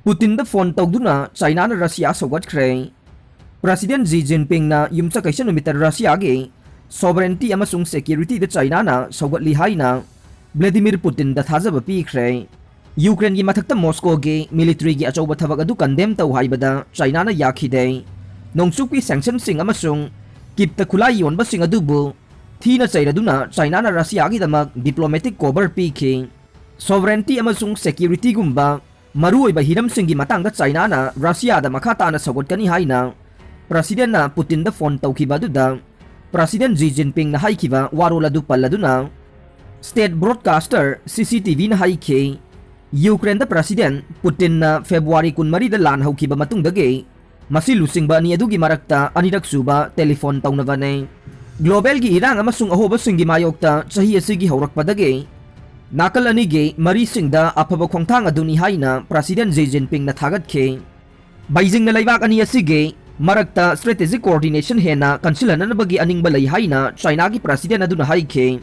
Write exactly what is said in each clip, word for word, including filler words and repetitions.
ꯄꯨꯇꯤꯟꯗ phone ꯇꯧꯗꯨꯅ ꯆꯥꯏꯅꯥꯅ Russia ꯁꯧꯒꯠꯈ꯭ꯔꯦ꯫ President G ꯖꯤꯟꯄꯤꯡꯅ ꯌꯨꯝꯁꯀꯩꯁ ꯅꯨꯃꯤꯠꯇ ꯔꯁꯤꯌꯥꯒꯤ sovereignty ꯑꯃꯁꯨꯡ securityꯗ ꯆꯥꯏꯅꯥꯅ ꯁꯧꯒꯠꯂꯤ ꯍꯥꯏꯅ ꯚ꯭ꯂꯦꯗꯤꯃꯤꯔ ꯄꯨꯇꯤꯟꯗ ꯊꯥꯖꯕ ꯄꯤꯈ꯭ꯔꯦ꯫ ꯌꯨꯀ꯭ꯔꯦꯟꯒꯤ ꯃꯊꯛꯇ ꯃꯣꯁꯀꯣꯒꯤ militaryꯒꯤ ꯑꯆꯧꯕ ꯊꯕꯛ ꯑꯗꯨ condemn ꯇꯧ ꯍꯥꯏꯕꯗ ꯆꯥꯏꯅꯥꯅ ꯌꯥꯈꯤꯗꯦ꯫ ꯅꯣꯡꯆꯨꯞꯀꯤ sanctionꯁꯤꯡ ꯑꯃꯁꯨꯡ ꯀꯤꯞꯇ ꯈꯨꯠꯂꯥꯏ ꯌꯣꯟꯕꯁꯤꯡ ꯑꯗꯨꯕꯨ ꯊꯤꯅ ꯆꯩꯔꯗꯨꯅ ꯆꯥꯏꯅꯥꯅ ꯔꯁꯤꯌꯥꯒꯤꯗꯃꯛ diplomatic cover ꯄꯤꯈꯤ꯫ Sovereignty ꯑꯃꯁꯨꯡ securityꯒꯨꯝꯕ ꯃꯔꯨꯑꯣꯏꯕ ꯍꯤꯔꯝꯁꯤꯡꯒꯤ ꯃꯇꯥꯡꯗ ꯆꯥꯏꯅꯥꯅ ꯔꯁꯤꯌꯥꯗ ꯃꯈꯥ ꯇꯥꯅ ꯁꯧꯒꯠꯀꯅꯤ ꯍꯥꯏꯅ ꯄ꯭ꯔꯁꯤꯗꯦꯟꯅ ꯄꯨꯇꯤꯟꯗ ꯐꯣꯟ ꯇꯧꯈꯤꯕ ꯑꯗꯨꯗ ꯄ꯭ꯔꯁꯤꯗꯦꯟ ꯖꯤ ꯖꯤꯟꯄꯤꯡꯅ ꯍꯥꯏꯈꯤꯕ ꯋꯥꯔꯣꯜ ꯑꯗꯨ ꯄꯜꯂꯗꯨꯅ, state broadcaster ꯁꯤ ꯁꯤ ꯇꯤ ꯚꯤꯅ ꯍꯥꯏꯈꯤ, ꯌꯨꯀ꯭ꯔꯦꯟꯗ ꯄ꯭ꯔꯁꯤꯗꯦꯟ ꯄꯨꯇꯤꯟꯅ ꯐꯦꯕ꯭ꯔꯨꯋꯥꯔꯤ ꯀꯨꯟꯃꯔꯤꯗ ꯂꯥꯟ ꯍꯧꯈꯤꯕ ꯃꯇꯨꯡꯗꯒꯤ ꯃꯁꯤ ꯂꯨꯆꯤꯡꯕ ꯑꯅꯤ ꯑꯗꯨꯒꯤ ꯃꯔꯛꯇ ꯑꯅꯤꯔꯛ ꯁꯨꯕ ꯇꯦꯂꯤꯐꯣꯟ ꯇꯧꯅꯕꯅꯤ꯫ Globalꯒꯤ ꯏꯔꯥꯡ ꯑꯃꯁꯨꯡ ꯑꯍꯣꯕꯁꯤꯡꯒꯤ ꯃꯥꯌꯣꯛꯇ ꯆꯍꯤ ꯑꯁꯤꯒꯤ ꯍꯧꯔꯛꯄꯗꯒꯤ ꯅꯥꯀꯜ ꯑꯅꯤꯒꯤ ꯃꯔꯤꯁꯤꯡꯗ ꯑꯐꯕ ꯈꯣꯡꯊꯥꯡ ꯑꯗꯨꯅꯤ ꯍꯥꯏꯅ ꯄ꯭ꯔꯁꯤꯗꯦꯟ ꯖꯤ ꯖꯤꯟꯄꯤꯡꯅ ꯊꯥꯒꯠꯈꯤ꯫ ꯕꯩꯖꯤꯡꯅ ꯂꯩꯕꯥꯛ ꯑꯅꯤ ꯑꯁꯤꯒꯤ ꯃꯔꯛꯇ strategic coordination ꯍꯦꯟꯅ ꯀꯟꯁꯤꯜꯍꯟꯅꯕꯒꯤ ꯑꯅꯤꯡꯕ ꯂꯩ ꯍꯥꯏꯅ ꯆꯥꯏꯅꯥꯒꯤ ꯄ꯭ꯔꯁꯤꯗꯦꯟ ꯑꯗꯨꯅ ꯍꯥꯏꯈꯤ꯫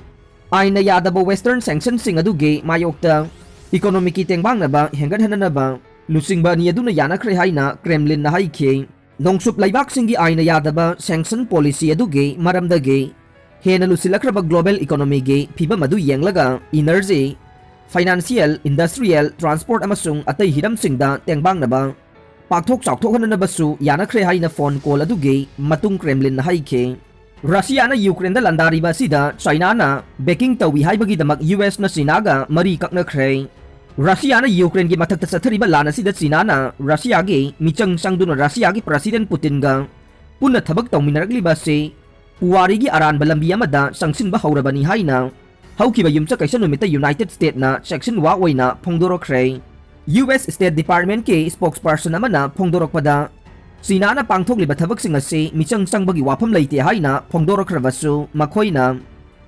ꯑꯥꯏꯟꯅ ꯌꯥꯗꯕ Western sanctionꯁꯤꯡ ꯑꯗꯨꯒꯤ ꯃꯥꯌꯣꯛꯇ economicꯀꯤ ꯇꯦꯡꯕꯥꯡꯅꯕ ꯍꯦꯟꯒꯠꯍꯟꯅꯅꯕ ꯂꯨꯆꯤꯡꯕ ꯑꯅꯤ ꯑꯗꯨꯅ ꯌꯥꯅꯈ꯭ꯔꯦ ꯍꯥꯏꯅ Kremlinꯅ ꯍꯥꯏꯈꯤ꯫ ꯅꯣꯡꯆꯨꯞ ꯂꯩꯕꯥꯛꯁꯤꯡꯒꯤ ꯑꯥꯏꯟꯅ ꯌꯥꯗꯕ sanction policy ꯑꯗꯨꯒꯤ ꯃꯔꯝꯗꯒꯤ ꯍꯦꯟꯅ ꯂꯨꯁꯤꯜꯂꯛꯈ꯭ꯔꯕ global economyꯒꯤ ꯐꯤꯕꯝ ꯑꯗꯨ ꯌꯦꯡꯂꯒ energy, financial, industrial, transport ꯑꯃꯁꯨꯡ ꯑꯇꯩ ꯍꯤꯔꯝꯁꯤꯡꯗ ꯇꯦꯡꯕꯥꯡꯅꯕ ꯄꯥꯛꯊꯣꯛ ꯆꯥꯎꯊꯣꯛꯍꯟꯅꯅꯕꯁꯨ ꯌꯥꯅꯈ꯭ꯔꯦ ꯍꯥꯏꯅ ꯐꯣꯟ ꯀꯣꯜ ꯑꯗꯨꯒꯤ ꯃꯇꯨꯡ Kremlinꯅ ꯍꯥꯏꯈꯤ꯫ ꯔꯁꯤꯌꯥꯅ ꯌꯨꯀ꯭ꯔꯦꯟꯗ ꯂꯥꯟꯗꯥꯔꯤꯕ ꯑꯁꯤꯗ ꯆꯥꯏꯅꯥꯅ backing ꯇꯧꯏ ꯍꯥꯏꯕꯒꯤꯗꯃꯛ ꯌꯨ ꯑꯦꯁꯅ ꯆꯤꯅꯥꯒ ꯃꯔꯤ ꯀꯛꯅꯈ꯭ꯔꯦ꯫ ꯔꯁꯤꯌꯥꯅ ꯌꯨꯀ꯭ꯔꯦꯟꯒꯤ ꯃꯊꯛꯇ ꯆꯠꯊꯔꯤꯕ ꯂꯥꯟ ꯑꯁꯤꯗ ꯆꯤꯅꯥꯅ ꯔꯁꯤꯌꯥꯒꯤ ꯃꯤꯆꯪ ꯆꯪꯗꯨꯅ ꯔꯁꯤꯌꯥꯒꯤ ꯄ꯭ꯔꯁꯤꯗꯦꯟ ꯄꯨꯇꯤꯟꯒ ꯄꯨꯟꯅ ꯊꯕꯛ ꯇꯧꯃꯤꯟꯅꯔꯛꯂꯤꯕ ꯑꯁꯤ ꯄꯨꯋꯥꯔꯤꯒꯤ ꯑꯔꯥꯟꯕ ꯂꯝꯕꯤ ꯑꯃꯗ ꯆꯪꯁꯤꯟꯕ ꯍꯧꯔꯕꯅꯤ ꯍꯥꯏꯅ ꯍꯧꯈꯤꯕ ꯌꯨꯝꯁꯀꯩꯁ ꯅꯨꯃꯤꯠꯇ United Statesꯅ sanction ꯋꯥ ꯑꯣꯏꯅ ꯐꯣꯡꯗꯣꯔꯛꯈ꯭ꯔꯦ꯫ ꯌꯨ ꯑꯦꯁ State Departmentꯀꯤ spokesperson ꯑꯃꯅ ꯐꯣꯡꯗꯣꯔꯛꯄꯗ, ꯆꯤꯅꯥꯅ ꯄꯥꯡꯊꯣꯛꯂꯤꯕ ꯊꯕꯛꯁꯤꯡ ꯑꯁꯤ ꯃꯤꯆꯪ ꯆꯪꯕꯒꯤ ꯋꯥꯐꯝ ꯂꯩꯇꯦ ꯍꯥꯏꯅ ꯐꯣꯡꯗꯣꯔꯛꯈ꯭ꯔꯕꯁꯨ, ꯃꯈꯣꯏꯅ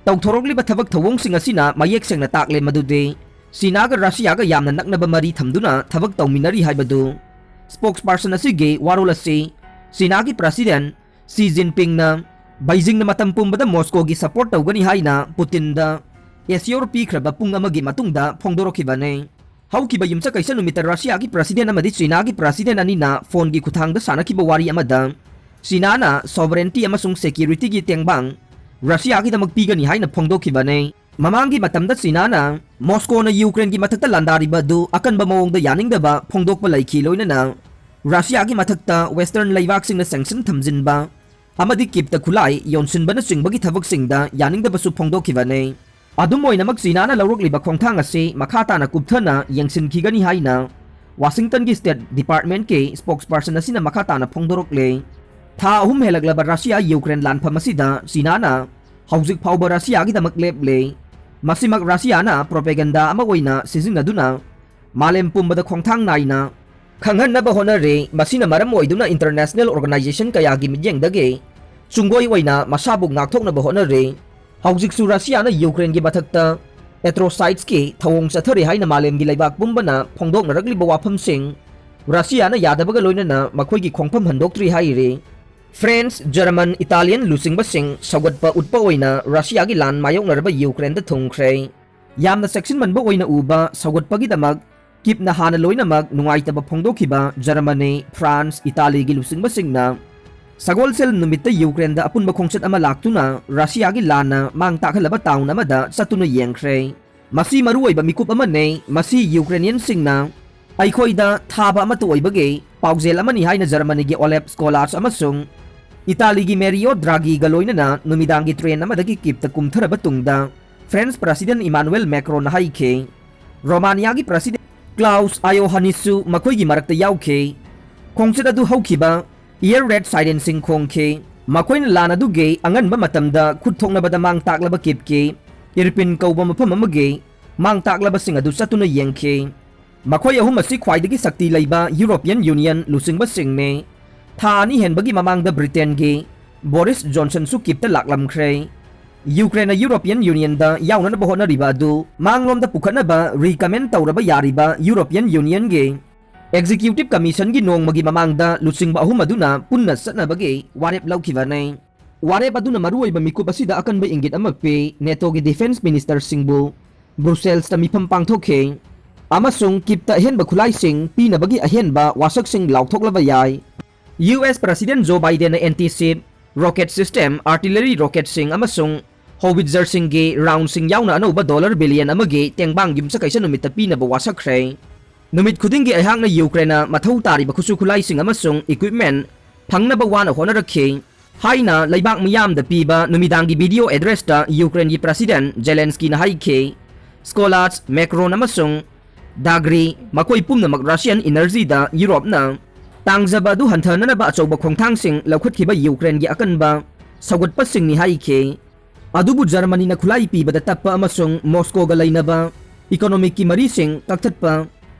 ꯇꯧꯊꯣꯔꯛꯂꯤꯕ ꯊꯕꯛ ꯊꯧꯑꯣꯡꯁꯤꯡ ꯑꯁꯤꯅ ꯃꯌꯦꯛ ꯁꯦꯡꯅ ꯇꯥꯛꯂꯦ ꯃꯗꯨꯗꯤ ꯆꯤꯅꯥꯒ ꯔꯁꯤꯌꯥꯒ ꯌꯥꯝꯅ ꯅꯛꯅꯕ ꯃꯔꯤ ꯊꯝꯗꯨꯅ ꯊꯕꯛ ꯇꯧꯃꯤꯟꯅꯔꯤ ꯍꯥꯏꯕꯗꯨ꯫ Spokesperson ꯑꯁꯤꯒꯤ ꯋꯥꯔꯣꯜ ꯑꯁꯤ ꯆꯤꯅꯥꯒꯤ ꯄ꯭ꯔꯁꯤꯗꯦꯟ ꯁꯤ ꯖꯤꯟꯄꯤꯡꯅ ꯕꯩꯖꯤꯡꯅ ꯃꯇꯝ ꯄꯨꯝꯕꯗ ꯃꯣꯁꯀꯣꯒꯤ support ꯇꯧꯒꯅꯤ ꯍꯥꯏꯅ ꯄꯨꯇꯤꯟꯗ assure ꯄꯤꯈ꯭ꯔꯕ ꯄꯨꯡ ꯑꯃꯒꯤ ꯃꯇꯨꯡꯗ ꯐꯣꯡꯗꯣꯔꯛꯈꯤꯕꯅꯤ꯫ ꯍꯧꯈꯤꯕ ꯌꯨꯝꯁꯀꯩꯁ ꯅꯨꯃꯤꯠꯇ ꯔꯁꯤꯌꯥꯒꯤ president ꯑꯃꯗꯤ ꯆꯤꯅꯥꯒꯤ president ꯑꯅꯤꯅ phoneꯒꯤ ꯈꯨꯠꯊꯥꯡꯗ ꯁꯥꯟꯅꯈꯤꯕ ꯋꯥꯔꯤ ꯑꯃꯗ ꯆꯤꯅꯥꯅ sovereignty ꯑꯃꯁꯨꯡ securityꯒꯤ ꯇꯦꯡꯕꯥꯡ ꯔꯁꯤꯌꯥꯒꯤꯗꯃꯛ ꯄꯤꯒꯅꯤ ꯍꯥꯏꯅ ꯐꯣꯡꯗꯣꯛꯈꯤꯕꯅꯤ꯫ ꯃꯃꯥꯡꯒꯤ ꯃꯇꯝꯗ ꯆꯤꯅꯥꯅ ꯃꯣꯁꯀꯣꯅ ꯌꯨꯀ꯭ꯔꯦꯟꯒꯤ ꯃꯊꯛꯇ ꯂꯥꯟꯗꯥꯔꯤꯕ ꯑꯗꯨ ꯑꯀꯟꯕ ꯃꯑꯣꯡꯗ ꯌꯥꯅꯤꯡꯗꯕ ꯐꯣꯡꯗꯣꯛꯄ ꯂꯩꯈꯤ, ꯂꯣꯏꯅꯅ ꯔꯁꯤꯌꯥꯒꯤ ꯃꯊꯛꯇ western ꯂꯩꯕꯥꯛꯁꯤꯡꯅ sanction ꯊꯝꯖꯤꯟꯕ ꯑꯃꯗꯤ ꯀꯤꯞꯇ ꯈꯨꯠꯂꯥꯏ ꯌꯣꯟꯁꯤꯟꯕꯅꯆꯤꯡꯕꯒꯤ ꯊꯕꯛꯁꯤꯡꯗ ꯌꯥꯅꯤꯡꯗꯕꯁꯨ ꯐꯣꯡꯗꯣꯛꯈꯤꯕꯅꯤ꯫ ꯑꯗꯨꯝ ꯑꯣꯏꯅꯃꯛ, ꯆꯤꯅꯥꯅ ꯂꯧꯔꯛꯂꯤꯕ ꯈꯣꯡꯊꯥꯡ ꯑꯁꯤ ꯃꯈꯥ ꯇꯥꯅ ꯀꯨꯞꯊꯅ ꯌꯦꯡꯁꯤꯟꯈꯤꯒꯅꯤ ꯍꯥꯏꯅ ꯋꯥꯁꯤꯡꯇꯟꯒꯤ State Departmentꯀꯤ spokesperson ꯑꯁꯤꯅ ꯃꯈꯥ ꯇꯥꯅ ꯐꯣꯡꯗꯣꯔꯛꯂꯦ꯫ ꯊꯥ ꯑꯍꯨꯝ ꯍꯦꯜꯂꯛꯂꯕ ꯔꯁꯤꯌꯥ ꯌꯨꯀ꯭ꯔꯦꯟ ꯂꯥꯟꯐꯝ ꯑꯁꯤꯗ ꯆꯤꯅꯥꯅ ꯍꯧꯖꯤꯛ ꯐꯥꯎꯕ ꯔꯁꯤꯌꯥꯒꯤꯗꯃꯛ ꯂꯦꯞꯂꯦ꯫ ꯃꯁꯤꯃꯛ ꯔꯁꯤꯌꯥꯅ propaganda ꯑꯃ ꯑꯣꯏꯅ ꯁꯤꯖꯤꯟꯅꯗꯨꯅ ꯃꯥꯂꯦꯝ ꯄꯨꯝꯕꯗ ꯈꯣꯡꯊꯥꯡ ꯅꯥꯏꯅ ꯈꯪꯍꯟꯅꯕ ꯍꯣꯠꯅꯔꯦ꯫ ꯃꯁꯤꯅ ꯃꯔꯝ ꯑꯣꯏꯗꯨꯅ international organization ꯀꯌꯥꯒꯤ ꯃꯤꯠꯌꯦꯡꯗꯒꯤ ꯆꯨꯡꯒꯣꯏ ꯑꯣꯏꯅ ꯃꯁꯥꯕꯨ ꯉꯥꯛꯊꯣꯛꯅꯕ ꯍꯣꯠꯅꯔꯦ꯫ ꯍꯧꯖꯤꯛꯁꯨ ꯔꯁꯤꯌꯥꯅ ꯌꯨꯀ꯭ꯔꯦꯟꯒꯤ ꯃꯊꯛꯇ atrocitesꯀꯤ ꯊꯧꯑꯣꯡ ꯆꯠꯊꯔꯤ ꯍꯥꯏꯅ ꯃꯥꯂꯦꯝꯒꯤ ꯂꯩꯕꯥꯛ ꯄꯨꯝꯕꯅ ꯐꯣꯡꯗꯣꯛꯅꯔꯛꯂꯤꯕ ꯋꯥꯐꯝꯁꯤꯡ ꯔꯁꯤꯌꯥꯅ ꯌꯥꯗꯕꯒ ꯂꯣꯏꯅꯅ ꯃꯈꯣꯏꯒꯤ ꯈꯣꯡꯐꯝ ꯍꯟꯗꯣꯛꯇ꯭ꯔꯤ ꯍꯥꯏꯔꯤ꯫ France, German, Italian ꯂꯨꯆꯤꯡꯕꯁꯤꯡ ꯁꯧꯒꯠꯄ ꯎꯠꯄ ꯑꯣꯏꯅ ꯔꯁꯤꯌꯥꯒꯤ ꯂꯥꯟ ꯃꯥꯌꯣꯛꯅꯔꯕ ꯌꯨꯀ꯭ꯔꯦꯟꯗ ꯊꯨꯡꯈ꯭ꯔꯦ꯫ ꯌꯥꯝꯅ ꯆꯦꯛꯁꯤꯟꯃꯟꯕ ꯑꯣꯏꯅ ꯎꯕ ꯁꯧꯒꯠꯄꯒꯤꯗꯃꯛ ꯀꯤꯞꯅ ꯍꯥꯟꯅ ꯂꯣꯏꯅꯃꯛ ꯅꯨꯡꯉꯥꯏꯇꯕ ꯐꯣꯡꯗꯣꯛꯈꯤꯕ ꯖꯔꯃꯅꯤ, ꯐ꯭ꯔꯥꯟꯁ, ꯏꯇꯥꯂꯤꯒꯤ ꯂꯨꯆꯤꯡꯕꯁꯤꯡꯅ ꯁꯒꯣꯜꯁꯦꯜ ꯅꯨꯃꯤꯠꯇ ꯌꯨꯀ꯭ꯔꯦꯟꯗ ꯑꯄꯨꯟꯕ ꯈꯣꯡꯆꯠ ꯑꯃ ꯂꯥꯛꯇꯨꯅ ꯔꯁꯤꯌꯥꯒꯤ ꯂꯥꯟꯅ ꯃꯥꯡ ꯇꯥꯛꯍꯜꯂꯕ town ꯑꯃꯗ ꯆꯠꯇꯨꯅ ꯌꯦꯡꯈ꯭ꯔꯦ꯫ ꯃꯁꯤ ꯃꯔꯨꯑꯣꯏꯕ ꯃꯤꯀꯨꯞ ꯑꯃꯅꯤ꯫ ꯃꯁꯤ ꯌꯨꯀ꯭ꯔꯦꯅꯤꯌꯟꯁꯤꯡꯅ ꯑꯩꯈꯣꯏꯗ ꯊꯥꯕ ꯑꯃꯠꯇ ꯑꯣꯏꯕꯒꯤ ꯄꯥꯎꯖꯦꯜ ꯑꯃꯅꯤ ꯍꯥꯏꯅ ꯖꯔꯃꯅꯤꯒꯤ Olaf Scholz ꯑꯃꯁꯨꯡ ꯏꯇꯥꯂꯤꯒꯤ Mario Draghiꯒ ꯂꯣꯏꯅꯅ ꯅꯨꯃꯤꯗꯥꯡꯒꯤ train ꯑꯃꯗꯒꯤ ꯀꯤꯞꯇ ꯀꯨꯝꯊꯔꯕ ꯇꯨꯡꯗ French President Emmanuel Macronꯅ ꯍꯥꯏꯈꯤ꯫ ꯔꯣꯃꯥꯅꯤꯌꯥꯒꯤ President Klaus Iohannisꯁꯨ ꯃꯈꯣꯏꯒꯤ ꯃꯔꯛꯇ ꯌꯥꯎꯈꯤ꯫ ꯈꯣꯡꯆꯠ ꯑꯗꯨ ꯍꯧꯈꯤꯕ air raid sirenꯁꯤꯡ ꯈꯣꯡꯈꯤ꯫ ꯃꯈꯣꯏꯅ ꯂꯥꯟ ꯑꯗꯨꯒꯤ ꯑꯉꯟꯕ ꯃꯇꯝꯗ ꯈꯨꯠ ꯊꯣꯛꯅꯕꯗ ꯃꯥꯡ ꯇꯥꯛꯂꯕ ꯀꯤꯞꯀꯤ Irpin ꯀꯧꯕ ꯃꯐꯝ ꯑꯃꯒꯤ ꯃꯥꯡ ꯇꯥꯛꯂꯕꯁꯤꯡ ꯑꯗꯨ ꯆꯠꯇꯨꯅ ꯌꯦꯡꯈꯤ꯫ ꯃꯈꯣꯏ ꯑꯍꯨꯝ ꯑꯁꯤ ꯈ꯭ꯋꯥꯏꯗꯒꯤ ꯁꯛꯇꯤ ꯂꯩꯕ European Union ꯂꯨꯆꯤꯡꯕꯁꯤꯡꯅꯤ꯫ ꯊꯥ ꯑꯅꯤ ꯍꯦꯟꯕꯒꯤ ꯃꯃꯥꯡꯗ Britainꯒꯤ Boris Johnsonꯁꯨ ꯀꯤꯞꯇ ꯂꯥꯛꯂꯝꯈ꯭ꯔꯦ꯫ ꯌꯨꯀ꯭ꯔꯦꯟꯅ European Unionꯗ ꯌꯥꯎꯅꯅꯕ ꯍꯣꯠꯅꯔꯤꯕ ꯑꯗꯨ ꯃꯥꯡꯂꯣꯝꯗ ꯄꯨꯈꯠꯅꯕ recommend ꯇꯧꯔꯕ ꯌꯥꯔꯤꯕ European Unionꯒꯤ Executive Commissionꯒꯤ ꯅꯣꯡꯃꯒꯤ ꯃꯃꯥꯡꯗ ꯂꯨꯆꯤꯡꯕ ꯑꯍꯨꯝ ꯑꯗꯨꯅ ꯄꯨꯟꯅ ꯆꯠꯅꯕꯒꯤ ꯋꯥꯔꯦꯞ ꯂꯧꯈꯤꯕꯅꯤ꯫ ꯋꯥꯔꯦꯞ ꯑꯗꯨꯅ ꯃꯔꯨꯑꯣꯏꯕ ꯃꯤꯀꯨꯞ ꯑꯁꯤꯗ ꯑꯀꯟꯕ ꯏꯪꯒꯤꯠ ꯑꯃ ꯄꯤ꯫ NATOꯒꯤ defence ministerꯁꯤꯡꯕꯨ Brusselsꯇ ꯃꯤꯐꯝ ꯄꯥꯡꯊꯣꯛꯈꯤ꯫ ꯑꯃꯁꯨꯡ ꯀꯤꯞꯇ ꯑꯍꯦꯟꯕ ꯈꯨꯠꯂꯥꯏꯁꯤꯡ ꯄꯤꯅꯕꯒꯤ ꯑꯍꯦꯟꯕ ꯋꯥꯁꯛꯁꯤꯡ ꯂꯥꯎꯊꯣꯛꯂꯕ ꯌꯥꯏ꯫ ꯌꯨ ꯑꯦꯁ President Joe Bidenꯅ anti-ship rocket system, artillery rocketꯁꯤꯡ ꯑꯃꯁꯨꯡ howitzerꯁꯤꯡꯒꯤ roundꯁꯤꯡ ꯌꯥꯎꯅ ꯑꯅꯧꯕ dollar billion ꯑꯃꯒꯤ ꯇꯦꯡꯕꯥꯡ ꯌꯨꯝꯁꯀꯩꯁ ꯅꯨꯃꯤꯠꯇ ꯄꯤꯅꯕ ꯋꯥꯁꯛꯈ꯭ꯔꯦ꯫ "ꯅꯨꯃꯤꯠ ꯈꯨꯗꯤꯡꯒꯤ ꯑꯩꯍꯥꯛꯅ ꯌꯨꯀ꯭ꯔꯦꯟꯅ ꯃꯊꯧ ꯇꯥꯔꯤꯕ ꯈꯨꯠꯁꯨ ꯈꯨꯠꯂꯥꯏꯁꯤꯡ ꯑꯃꯁꯨꯡ equipment ꯐꯪꯅꯕ ꯋꯥꯅ ꯍꯣꯠꯅꯔꯛꯈꯤ" ꯍꯥꯏꯅ ꯂꯩꯕꯥꯛ ꯃꯤꯌꯥꯝꯗ ꯄꯤꯕ ꯅꯨꯃꯤꯗꯥꯡꯒꯤ video addressꯇ ꯌꯨꯀ꯭ꯔꯦꯟꯒꯤ President Zelenskyꯅ ꯍꯥꯏꯈꯤ꯫ Scholz, Macron ꯑꯃꯁꯨꯡ Dagri, ꯃꯈꯣꯏ ꯄꯨꯝꯅꯃꯛ Russian energyꯗ ꯌꯨꯔꯣꯞꯅ ꯇꯥꯡꯖꯕ ꯑꯗꯨ ꯍꯟꯊꯅꯅꯕ ꯑꯆꯧꯕ ꯈꯣꯡꯊꯥꯡꯁꯤꯡ ꯂꯧꯈꯠꯈꯤꯕ ꯌꯨꯀ꯭ꯔꯦꯟꯒꯤ ꯑꯀꯟꯕ ꯁꯧꯒꯠꯄꯁꯤꯡꯅꯤ ꯍꯥꯏꯈꯤ꯫ ꯑꯗꯨꯕꯨ ꯖꯔꯃꯅꯤꯅ ꯈꯨꯠꯂꯥꯏ ꯄꯤꯕꯗ ꯇꯞꯄ ꯑꯃꯁꯨꯡ ꯃꯣꯁꯀꯣꯒ ꯂꯩꯅꯕ economicꯀꯤ ꯃꯔꯤꯁꯤꯡ ꯀꯛꯊꯠꯄ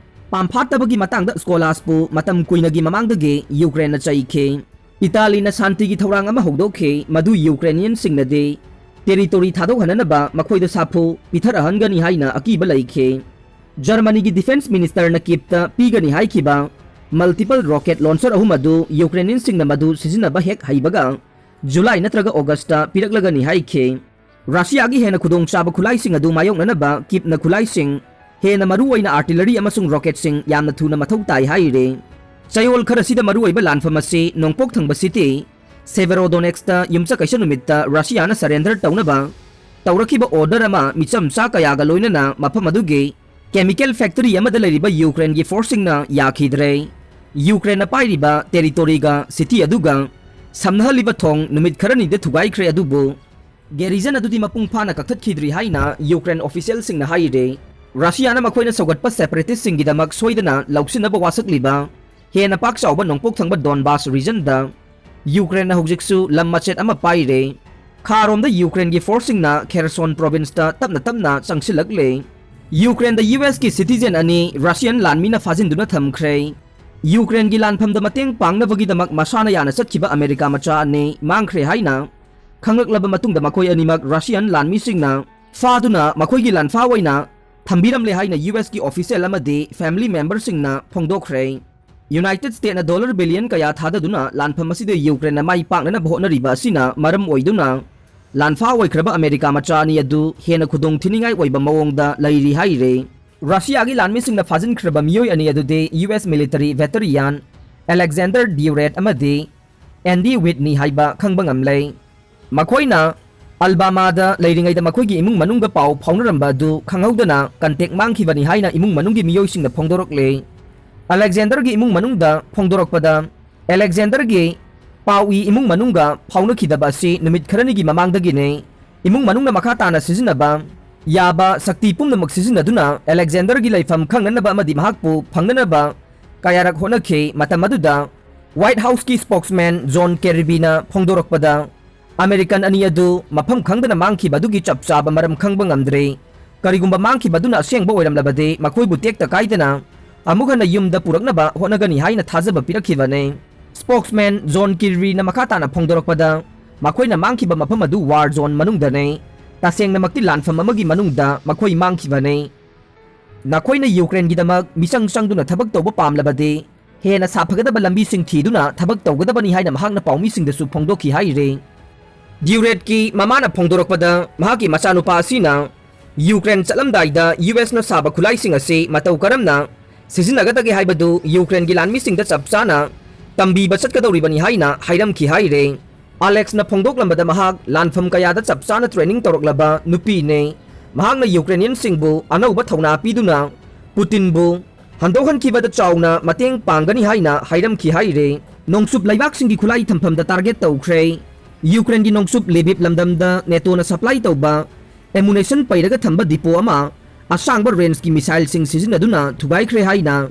ꯄꯥꯝꯐꯥꯠꯇꯕꯒꯤ ꯃꯇꯥꯡꯗ Scholzꯄꯨ ꯃꯇꯝ ꯀꯨꯏꯅꯒꯤ ꯃꯃꯥꯡꯗꯒꯤ ꯌꯨꯀ꯭ꯔꯦꯟꯅ ꯆꯩꯈꯤ꯫ ꯏꯇꯥꯂꯤꯅ ꯁꯥꯟꯇꯤꯒꯤ ꯊꯧꯔꯥꯡ ꯑꯃ ꯍꯧꯗꯣꯛꯈꯤ, ꯃꯗꯨ ꯌꯨꯀ꯭ꯔꯦꯅꯤꯌꯟꯁꯤꯡꯅꯗꯤ territory ꯊꯥꯗꯣꯛꯍꯟꯅꯅꯕ ꯃꯈꯣꯏꯗ ꯁꯥꯐꯨ ꯄꯤꯊꯔꯛꯍꯟꯒꯅꯤ ꯍꯥꯏꯅ ꯑꯀꯤꯕ ꯂꯩꯈꯤ꯫ ꯖꯔꯃꯅꯤꯒꯤ defence ministerꯅ ꯀꯤꯞꯇ ꯄꯤꯒꯅꯤ ꯍꯥꯏꯈꯤꯕ multiple rocket launcher ꯑꯍꯨꯝ ꯑꯗꯨ ꯌꯨꯀ꯭ꯔꯦꯅꯤꯌꯟꯁꯤꯡꯅ ꯃꯗꯨ ꯁꯤꯖꯤꯟꯅꯕ ꯍꯦꯛ ꯍꯩꯕꯒ ꯖꯨꯂꯥꯏ ꯅꯠꯇ꯭ꯔꯒ ꯑꯣꯒꯁꯇ ꯄꯤꯔꯛꯂꯒꯅꯤ ꯍꯥꯏꯈꯤ꯫ ꯔꯁꯤꯌꯥꯒꯤ ꯍꯦꯟꯅ ꯈꯨꯗꯣꯡꯆꯥꯕ ꯈꯨꯠꯂꯥꯏꯁꯤꯡ ꯑꯗꯨ ꯃꯥꯌꯣꯛꯅꯅꯕ ꯀꯤꯞꯅ ꯈꯨꯠꯂꯥꯏꯁꯤꯡ, ꯍꯦꯟꯅ ꯃꯔꯨꯑꯣꯏꯅ artillery ꯑꯃꯁꯨꯡ rocketꯁꯤꯡ ꯌꯥꯝꯅ ꯊꯨꯅ ꯃꯊꯧ ꯇꯥꯏ ꯍꯥꯏꯔꯤ꯫ ꯆꯌꯣꯜ ꯈꯔꯁꯤꯗ ꯃꯔꯨꯑꯣꯏꯕ ꯂꯥꯟꯐꯝ ꯑꯁꯤ ꯅꯣꯡꯄꯣꯛ ꯊꯪꯕ city Severodonetskꯇ ꯌꯨꯝꯁꯀꯩꯁ ꯅꯨꯃꯤꯠꯇ ꯔꯁꯤꯌꯥꯅ surrender ꯇꯧꯅꯕ ꯇꯧꯔꯛꯈꯤꯕ order ꯑꯃ ꯃꯤꯆꯝ ꯆꯥ ꯀꯌꯥꯒ ꯂꯣꯏꯅꯅ ꯃꯐꯝ ꯑꯗꯨꯒꯤ chemical factory ꯑꯃꯗ ꯂꯩꯔꯤꯕ ꯌꯨꯀ꯭ꯔꯦꯟꯒꯤ forceꯁꯤꯡꯅ ꯌꯥꯈꯤꯗ꯭ꯔꯦ꯫ ꯌꯨꯀ꯭ꯔꯦꯟꯅ ꯄꯥꯏꯔꯤꯕ territoryꯒ city ꯑꯗꯨꯒ ꯁꯝꯅꯍꯜꯂꯤꯕ ꯊꯣꯡ ꯅꯨꯃꯤꯠ ꯈꯔꯅꯤꯗ ꯊꯨꯒꯥꯏꯈ꯭ꯔꯦ, ꯑꯗꯨꯕꯨ garrison ꯑꯗꯨꯗꯤ ꯃꯄꯨꯡ ꯐꯥꯅ ꯀꯛꯊꯠꯈꯤꯗ꯭ꯔꯤ ꯍꯥꯏꯅ ꯌꯨꯀ꯭ꯔꯦꯟ officialꯁꯤꯡꯅ ꯍꯥꯏꯔꯦ꯫ ꯔꯁꯤꯌꯥꯅ ꯃꯈꯣꯏꯅ ꯁꯧꯒꯠꯄ separatistꯁꯤꯡꯒꯤꯗꯃꯛ ꯁꯣꯏꯗꯅ ꯂꯧꯁꯤꯟꯅꯕ ꯋꯥꯁꯛꯂꯤꯕ ꯍꯦꯟꯅ ꯄꯥꯛ ꯆꯥꯎꯕ ꯅꯣꯡꯄꯣꯛ ꯊꯪꯕ Donbas regionꯗ ꯌꯨꯀ꯭ꯔꯦꯟꯅ ꯍꯧꯖꯤꯛꯁꯨ ꯂꯝ ꯃꯆꯦꯠ ꯑꯃ ꯄꯥꯏꯔꯦ꯫ ꯈꯥꯔꯣꯝꯗ ꯌꯨꯀ꯭ꯔꯦꯟꯒꯤ forceꯁꯤꯡꯅ Kherson provinceꯇ ꯇꯞꯅ ꯇꯞꯅ ꯆꯪꯁꯤꯜꯂꯛꯂꯦ꯫ ꯌꯨꯀ꯭ꯔꯦꯟꯗ ꯌꯨ ꯑꯦꯁꯀꯤ citizen ꯑꯅꯤ Russian ꯂꯥꯟꯃꯤꯅ ꯐꯥꯖꯤꯟꯗꯨꯅ ꯊꯝꯈ꯭ꯔꯦ꯫ ꯌꯨꯀ꯭ꯔꯦꯟꯒꯤ ꯂꯥꯟꯐꯝꯗ ꯃꯇꯦꯡ ꯄꯥꯡꯅꯕꯒꯤꯗꯃꯛ ꯃꯁꯥꯅ ꯌꯥꯅ ꯆꯠꯈꯤꯕ ꯑꯃꯦꯔꯤꯀꯥ ꯃꯆꯥ ꯑꯅꯤ ꯃꯥꯡꯈ꯭ꯔꯦ ꯍꯥꯏꯅ ꯈꯪꯂꯛꯂꯕ ꯃꯇꯨꯡꯗ ꯃꯈꯣꯏ ꯑꯅꯤꯃꯛ Russian ꯂꯥꯟꯃꯤꯁꯤꯡꯅ ꯐꯥꯗꯨꯅ ꯃꯈꯣꯏꯒꯤ ꯂꯥꯟꯐꯥ ꯑꯣꯏꯅ ꯊꯝꯕꯤꯔꯝꯂꯦ ꯍꯥꯏꯅ ꯌꯨ ꯑꯦꯁꯀꯤ official ꯑꯃꯗꯤ family memberꯁꯤꯡꯅ ꯐꯣꯡꯗꯣꯛꯈ꯭ꯔꯦ꯫ United Statesꯅ dollar billion ꯀꯌꯥ ꯊꯥꯗꯗꯨꯅ ꯂꯥꯟꯐꯝ ꯑꯁꯤꯗ ꯌꯨꯀ꯭ꯔꯦꯟꯅ ꯃꯥꯏ ꯄꯥꯛꯅꯅꯕ ꯍꯣꯠꯅꯔꯤꯕ ꯑꯁꯤꯅ ꯃꯔꯝ ꯑꯣꯏꯗꯨꯅ ꯂꯥꯟꯐꯥ ꯑꯣꯏꯈ꯭ꯔꯕ ꯑꯃꯦꯔꯤꯀꯥ ꯃꯆꯥ ꯑꯅꯤ ꯑꯗꯨ ꯍꯦꯟꯅ ꯈꯨꯗꯣꯡ ꯊꯤꯅꯤꯡꯉꯥꯏ ꯑꯣꯏꯕ ꯃꯑꯣꯡꯗ ꯂꯩꯔꯤ ꯍꯥꯏꯔꯦ꯫ ꯔꯁꯤꯌꯥꯒꯤ ꯂꯥꯟꯃꯤꯁꯤꯡꯅ ꯐꯥꯖꯤꯟꯈ꯭ꯔꯕ ꯃꯤꯑꯣꯏ ꯑꯅꯤ ꯑꯗꯨꯗꯤ U S military veteran Alexander Duret ꯑꯃꯗꯤ Andy Whitney ꯍꯥꯏꯕ ꯈꯪꯕ ꯉꯝꯂꯦ꯫ ꯃꯈꯣꯏꯅ ꯑꯜꯕꯥꯃꯥꯗ ꯂꯩꯔꯤꯉꯩꯗ ꯃꯈꯣꯏꯒꯤ ꯏꯃꯨꯡ ꯃꯅꯨꯡꯒ ꯄꯥꯎ ꯐꯥꯎꯅꯔꯝꯕ ꯑꯗꯨ ꯈꯪꯍꯧꯗꯅ contact ꯃꯥꯡꯈꯤꯕꯅꯤ ꯍꯥꯏꯅ ꯏꯃꯨꯡ ꯃꯅꯨꯡꯒꯤ ꯃꯤꯑꯣꯏꯁꯤꯡꯅ ꯐꯣꯡꯗꯣꯔꯛꯂꯦ꯫ ꯑꯂꯦꯛꯖꯦꯟꯗꯔꯒꯤ ꯏꯃꯨꯡ ꯃꯅꯨꯡꯗ ꯐꯣꯡꯗꯣꯔꯛꯄꯗ, ꯑꯂꯦꯛꯖꯦꯟꯗꯔꯒꯤ ꯄꯥꯎꯏ ꯏꯃꯨꯡ ꯃꯅꯨꯡꯒ ꯐꯥꯎꯅꯈꯤꯗꯕ ꯑꯁꯤ ꯅꯨꯃꯤꯠ ꯈꯔꯅꯤꯒꯤ ꯃꯃꯥꯡꯗꯒꯤꯅꯤ꯫ ꯏꯃꯨꯡ ꯃꯅꯨꯡꯅ ꯃꯈꯥ ꯇꯥꯅ ꯁꯤꯖꯤꯟꯅꯕ ꯌꯥꯕ ꯁꯛꯇꯤ ꯄꯨꯝꯅꯃꯛ ꯁꯤꯖꯤꯟꯅꯗꯨꯅ ꯑꯂꯦꯛꯖꯦꯟꯗꯔꯒꯤ ꯂꯩꯐꯝ ꯈꯪꯅꯅꯕ ꯑꯃꯗꯤ ꯃꯍꯥꯛꯄꯨ ꯐꯪꯅꯅꯕ ꯀꯌꯥꯔꯛ ꯍꯣꯠꯅꯈꯤ꯫ ꯃꯇꯝ ꯑꯗꯨꯗ White Houseꯀꯤ spokesman John Kirbyꯅ ꯐꯣꯡꯗꯣꯔꯛꯄꯗ, ꯑꯃꯦꯔꯤꯀꯥꯟ ꯑꯅꯤ ꯑꯗꯨ ꯃꯐꯝ ꯈꯪꯗꯅ ꯃꯥꯡꯈꯤꯕ ꯑꯗꯨꯒꯤ ꯆꯞ ꯆꯥꯕ ꯃꯔꯝ ꯈꯪꯕ ꯉꯝꯗ꯭ꯔꯤ꯫ ꯀꯔꯤꯒꯨꯝꯕ ꯃꯥꯡꯈꯤꯕ ꯑꯗꯨꯅ ꯑꯁꯦꯡꯕ ꯑꯣꯏꯔꯝꯂꯕꯗꯤ, ꯃꯈꯣꯏꯕꯨ ꯇꯦꯛꯇ ꯀꯥꯏꯗꯅ ꯑꯃꯨꯛ ꯍꯟꯅ ꯌꯨꯝꯗ ꯄꯨꯔꯛꯅꯕ ꯍꯣꯠꯅꯒꯅꯤ ꯍꯥꯏꯅ ꯊꯥꯖꯕ ꯄꯤꯔꯛꯈꯤꯕꯅꯤ꯫ Spokesman John Kirbyꯅ ꯃꯈꯥ ꯇꯥꯅ ꯐꯣꯡꯗꯣꯔꯛꯄꯗ, ꯃꯈꯣꯏꯅ ꯃꯥꯡꯈꯤꯕ ꯃꯐꯝ ꯑꯗꯨ war zone ꯃꯅꯨꯡꯗꯅꯤ꯫ ꯇꯁꯦꯡꯅꯃꯛꯇꯤ ꯂꯥꯟꯐꯝ ꯑꯃꯒꯤ ꯃꯅꯨꯡꯗ ꯃꯈꯣꯏ ꯃꯥꯡꯈꯤꯕꯅꯤ꯫ ꯅꯈꯣꯏꯅ ꯌꯨꯀ꯭ꯔꯦꯟꯒꯤꯗꯃꯛ ꯃꯤꯆꯪ ꯆꯪꯗꯨꯅ ꯊꯕꯛ ꯇꯧꯕ ꯄꯥꯝꯂꯕꯗꯤ, ꯍꯦꯟꯅ ꯁꯥꯐꯒꯗꯕ ꯂꯝꯕꯤꯁꯤꯡ ꯊꯤꯗꯨꯅ ꯊꯕꯛ ꯇꯧꯒꯗꯕꯅꯤ ꯍꯥꯏꯅ ꯃꯍꯥꯛꯅ ꯄꯥꯎꯃꯤꯁꯤꯡꯗꯁꯨ ꯐꯣꯡꯗꯣꯛꯈꯤ ꯍꯥꯏꯔꯤ꯫ ꯗ꯭ꯌꯨꯔꯦꯠꯀꯤ ꯃꯃꯥꯅ ꯐꯣꯡꯗꯣꯔꯛꯄꯗ, ꯃꯍꯥꯛꯀꯤ ꯃꯆꯥꯅꯨꯄꯥ ꯑꯁꯤꯅ ꯌꯨꯀ꯭ꯔꯦꯟ ꯆꯠꯂꯝꯗꯥꯏꯗ ꯌꯨ ꯑꯦꯁꯅ ꯁꯥꯕ ꯈꯨꯠꯂꯥꯏꯁꯤꯡ ꯑꯁꯤ ꯃꯇꯧ ꯀꯔꯝꯅ ꯁꯤꯖꯤꯟꯅꯒꯗꯒꯦ ꯍꯥꯏꯕꯗꯨ ꯌꯨꯀ꯭ꯔꯦꯟꯒꯤ ꯂꯥꯟꯃꯤꯁꯤꯡꯗ ꯆꯞ ꯆꯥꯅ ꯇꯝꯕꯤꯕ ꯆꯠꯀꯗꯧꯔꯤꯕꯅꯤ ꯍꯥꯏꯅ ꯍꯥꯏꯔꯝꯈꯤ ꯍꯥꯏꯔꯦ꯫ ꯑꯂꯦꯛꯁꯅ ꯐꯣꯡꯗꯣꯛꯂꯝꯕꯗ, ꯃꯍꯥꯛ ꯂꯥꯟꯐꯝ ꯀꯌꯥꯗ ꯆꯞ ꯆꯥꯅ training ꯇꯧꯔꯛꯂꯕ ꯅꯨꯄꯤꯅꯤ꯫ ꯃꯍꯥꯛꯅ ꯌꯨꯀ꯭ꯔꯦꯅꯤꯌꯟꯁꯤꯡꯕꯨ ꯑꯅꯧꯕ ꯊꯧꯅꯥ ꯄꯤꯗꯨꯅ ꯄꯨꯇꯤꯟꯕꯨ ꯍꯟꯗꯣꯛꯍꯟꯈꯤꯕꯗ ꯆꯥꯎꯅ ꯃꯇꯦꯡ ꯄꯥꯡꯒꯅꯤ ꯍꯥꯏꯅ ꯍꯥꯏꯔꯝꯈꯤ ꯍꯥꯏꯔꯦ꯫ ꯅꯣꯡꯆꯨꯞ ꯂꯩꯕꯥꯛꯁꯤꯡꯒꯤ ꯈꯨꯠꯂꯥꯏ ꯊꯝꯐꯝꯗ target ꯇꯧꯈ꯭ꯔꯦ꯫ ꯌꯨꯀ꯭ꯔꯦꯟꯒꯤ ꯅꯣꯡꯆꯨꯞ ꯂꯤꯕꯤꯞ ꯂꯝꯗꯝꯗ NATOꯅ supply ꯇꯧꯕ ammunition ꯄꯩꯔꯒ ꯊꯝꯕ depot ꯑꯃ ꯑꯁꯥꯡꯕ rangeꯀꯤ missileꯁꯤꯡ ꯁꯤꯖꯤꯟꯅꯗꯨꯅ ꯊꯨꯒꯥꯏꯈ꯭ꯔꯦ ꯍꯥꯏꯅ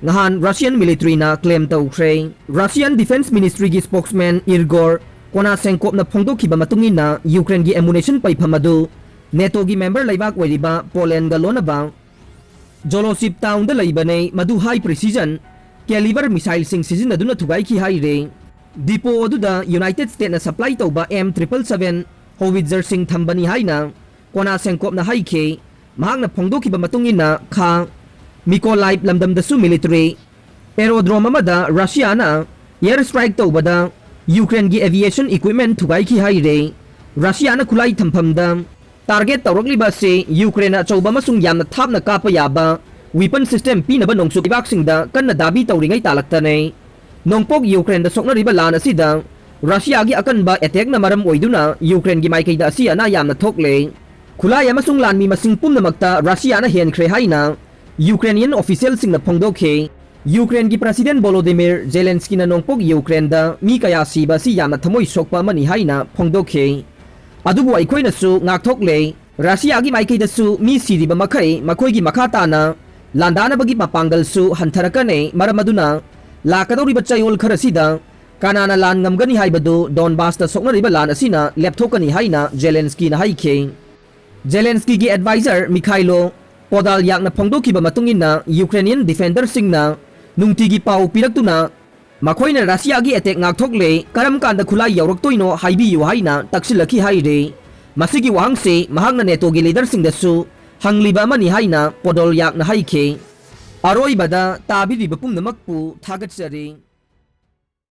ꯉꯍꯥꯟ Russian militaryꯅ claim ꯇꯧꯈ꯭ꯔꯦ꯫ Russian Defense Ministryꯒꯤ spokesman Igor Konashenkovꯅ ꯐꯣꯡꯗꯣꯛꯈꯤꯕ ꯃꯇꯨꯡ ꯏꯟꯅ, ꯌꯨꯀ꯭ꯔꯦꯟꯒꯤ ammunition ꯄꯩꯐꯝ ꯑꯗꯨ NATOꯒꯤ member ꯂꯩꯕꯥꯛ ꯑꯣꯏꯔꯤꯕ ꯄꯣꯂꯦꯟꯒ ꯂꯣꯟꯅꯕ Jolochip townꯗ ꯂꯩꯕꯅꯦ, ꯃꯗꯨ high precision caliber missileꯁꯤꯡ ꯁꯤꯖꯤꯟꯅꯗꯨꯅ ꯊꯨꯒꯥꯏꯈꯤ ꯍꯥꯏꯔꯦ꯫ Depot ꯑꯗꯨꯗ United Statesꯅ supply ꯇꯧꯕ M triple seven howitzersꯤꯡ ꯊꯝꯕꯅꯤ ꯍꯥꯏꯅ ꯀꯣꯅꯥꯁꯦꯡꯀꯣꯞꯅ ꯍꯥꯏꯈꯤ꯫ ꯃꯍꯥꯛꯅ ꯐꯣꯡꯗꯣꯛꯈꯤꯕ ꯃꯇꯨꯡ ꯏꯟꯅ, ꯈꯥ ꯃꯤꯀꯣꯂꯥꯏꯚ ꯂꯝꯗꯝꯗꯁꯨ military aerodrome ꯑꯃꯗ ꯔꯁꯤꯌꯥꯅ air strike ꯇꯧꯕꯗ ꯌꯨꯀ꯭ꯔꯦꯟꯒꯤ aviation equipment ꯊꯨꯒꯥꯏꯈꯤ ꯍꯥꯏꯔꯦ꯫ ꯔꯁꯤꯌꯥꯅ ꯈꯨꯠꯂꯥꯏ ꯊꯝꯐꯝꯗ Target ꯇꯧꯔꯛꯂꯤꯕ ꯑꯁꯤ ꯌꯨꯀ꯭ꯔꯦꯟꯅ ꯑꯆꯧꯕ ꯑꯃꯁꯨꯡ ꯌꯥꯝꯅ ꯊꯥꯞꯅ ꯀꯥꯞꯄ ꯌꯥꯕ weapon system ꯄꯤꯅꯕ ꯅꯣꯡꯆꯨꯞ ꯂꯩꯕꯥꯛꯁꯤꯡꯗ ꯀꯟꯅ ꯗꯥꯕꯤ ꯇꯧꯔꯤꯉꯩ ꯇꯥꯂꯛꯇꯅꯦ꯫ ꯅꯣꯡꯄꯣꯛ ꯌꯨꯀ꯭ꯔꯦꯟꯗ ꯁꯣꯛꯅꯔꯤꯕ ꯂꯥꯟ ꯑꯁꯤꯗ ꯔꯁꯤꯌꯥꯒꯤ ꯑꯀꯟꯕ attackꯅ ꯃꯔꯝ ꯑꯣꯏꯗꯨꯅ ꯌꯨꯀ꯭ꯔꯦꯟꯒꯤ ꯃꯥꯏꯀꯩꯗ ꯑꯁꯤ ꯑꯅꯥ ꯌꯥꯝꯅ ꯊꯣꯛꯂꯦ꯫ ꯈꯨꯠꯂꯥꯏ ꯑꯃꯁꯨꯡ ꯂꯥꯟꯃꯤ ꯃꯁꯤꯡ ꯄꯨꯝꯅꯃꯛꯇ ꯔꯁꯤꯌꯥꯅ ꯍꯦꯟꯈ꯭ꯔꯦ ꯍꯥꯏꯅ ꯌꯨꯀ꯭ꯔꯦꯅꯤꯌꯟ officialꯁꯤꯡꯅ ꯐꯣꯡꯗꯣꯛꯈꯤ꯫ ꯌꯨꯀ꯭ꯔꯦꯟꯒꯤ President ꯚꯣꯂꯣꯗꯤꯃꯤꯔ ꯖꯦꯂꯦꯟꯁꯀꯤꯅ ꯅꯣꯡꯄꯣꯛ ꯌꯨꯀ꯭ꯔꯦꯟꯗ ꯃꯤ ꯀꯌꯥ ꯁꯤꯕ ꯑꯁꯤ ꯌꯥꯝꯅ ꯊꯃꯣꯏ ꯁꯣꯛꯄ ꯑꯃꯅꯤ ꯍꯥꯏꯅ ꯐꯣꯡꯗꯣꯛꯈꯤ꯫ ꯑꯗꯨꯕꯨ ꯑꯩꯈꯣꯏꯅꯁꯨ ꯉꯥꯛꯊꯣꯛꯂꯦ꯫ ꯔꯁꯤꯌꯥꯒꯤ ꯃꯥꯏꯀꯩꯗꯁꯨ ꯃꯤ ꯁꯤꯔꯤꯕ ꯃꯈꯩ ꯃꯈꯣꯏꯒꯤ ꯃꯈꯥ ꯇꯥꯅ ꯂꯥꯟꯗꯥꯅꯕꯒꯤ ꯃꯄꯥꯡꯒꯜꯁꯨ ꯍꯟꯊꯔꯛꯀꯅꯤ꯫ ꯃꯔꯝ ꯑꯗꯨꯅ ꯂꯥꯛꯀꯗꯧꯔꯤꯕ ꯆꯌꯣꯜ ꯈꯔꯁꯤꯗ ꯀꯅꯥꯅ ꯂꯥꯟ ꯉꯝꯒꯅꯤ ꯍꯥꯏꯕꯗꯨ ꯗꯣꯟꯕꯥꯁꯇ ꯁꯣꯛꯅꯔꯤꯕ ꯂꯥꯟ ꯑꯁꯤꯅ ꯂꯦꯞꯊꯣꯛꯀꯅꯤ ꯍꯥꯏꯅ ꯖꯦꯂꯦꯟꯁꯀꯤꯅ ꯍꯥꯏꯈꯤ꯫ ꯖꯦꯂꯦꯟꯁꯀꯤꯒꯤ advisor ꯃꯤꯈꯥꯏꯂꯣ ꯄꯣꯗꯥꯜꯌꯥꯛꯅ ꯐꯣꯡꯗꯣꯛꯈꯤꯕ ꯃꯇꯨꯡ ꯏꯟꯅ ꯌꯨꯀ꯭ꯔꯦꯅꯤꯌꯟ defenderꯁꯤꯡꯅ ꯅꯨꯡꯇꯤꯒꯤ ꯄꯥꯎ ꯄꯤꯔꯛꯇꯨꯅ ꯃꯈꯣꯏꯅ ꯔꯁꯤꯌꯥꯒꯤ attack ꯉꯥꯛꯊꯣꯛꯂꯦ, ꯀꯔꯝ ꯀꯥꯟꯗ ꯈꯨꯠꯂꯥꯏ ꯌꯧꯔꯛꯇꯣꯏꯅꯣ ꯍꯥꯏꯕꯤꯌꯨ ꯍꯥꯏꯅ ꯇꯛꯁꯤꯜꯂꯛꯈꯤ ꯍꯥꯏꯔꯤ꯫ ꯃꯁꯤꯒꯤ ꯋꯥꯍꯪꯁꯤ ꯃꯍꯥꯛꯅ ꯅꯦꯇꯣꯒꯤ leaderꯁꯤꯡꯗꯁꯨ ꯍꯪꯂꯤꯕ ꯑꯃꯅꯤ ꯍꯥꯏꯅ ꯄꯣꯗꯣꯜꯌꯥꯛꯅ ꯍꯥꯏꯈꯤ꯫ ꯑꯔꯣꯏꯕꯗ ꯇꯥꯕꯤꯔꯤꯕ ꯄꯨꯝꯅꯃꯛꯄꯨ ꯊꯥꯒꯠꯆꯔꯤ꯫